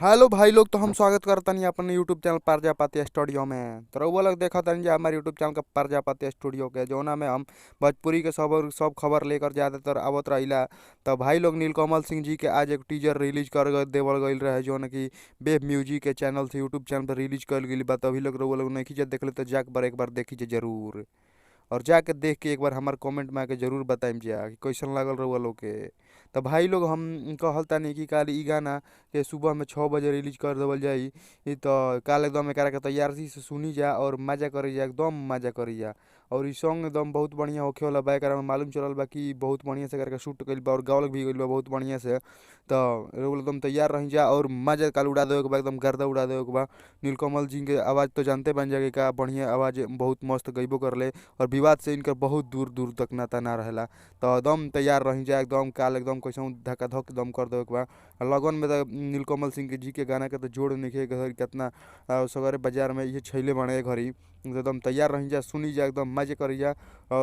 Hello भाई लोग, तो हम स्वागत करतानी अपन यूट्यूब चैनल प्रजापति स्टूडियो में। तो रउआ लोग देखतानी जा हमारे यूट्यूब चैनल का प्रजापति स्टूडियो के, जौना में हम भोजपुरी के सब सब खबर लेकर ज़्यादातर आवत रहिला। तो भाई लोग, नीलकमल सिंह जी के आज एक टीजर रिलीज कर देवल गईल रहे, जौन की वेब म्यूजिक के चैनल से यूट्यूब चैनल पर रिलीज कईल गईल बा। तो अभी लोग रउआ लोग नइखी जा देखले तो जाके बार एक बार देखी जा जरूर, और जाके देख के एक बार हमार कमेंट में आके जरूर बताइम जा कि कैसन लागल रउआ लोग के। तो भाई लोग, हम कहल तानी कि काल ई गाना के सुबह में 6 बजे रिलीज कर देवल जाई। ई तो काल एकदम एकरा के तैयारी से सुनी जा और मजा करी जा, एकदम मजा करी जा। और ई सॉन्ग एकदम बहुत बढ़िया होखे वाला बा। एकरा में मालूम चलल बा कि बहुत बढ़िया से एकरा के शूट कइल बा और गावल भी गइल बा बहुत बढ़िया से। तो रउआ एकदम तैयार रही जा और मजा काल उड़ा देवे के बा, एकदम गर्दा उड़ा देवे के बा। नीलकमल जी के आवाज़ तो जानते बन जा का बढ़िया आवाज़, बहुत मस्त गइबो करले और विवाद से इनकर बहुत दूर दूर तक नाता ना रहेला। तो एकदम तैयार रही जा, एकदम काल एकदम कैसहू धकाधक एकदम कर देवे के बा। लगन में तो नीलकमल सिंह के जी के गाना के तो जोड़ नइखे केतना सगरे बाजार में इहे छइले बाड़े ए घड़ी। एकदम तैयार रही जा, सुनी जा, एकदम मजे करी जा। और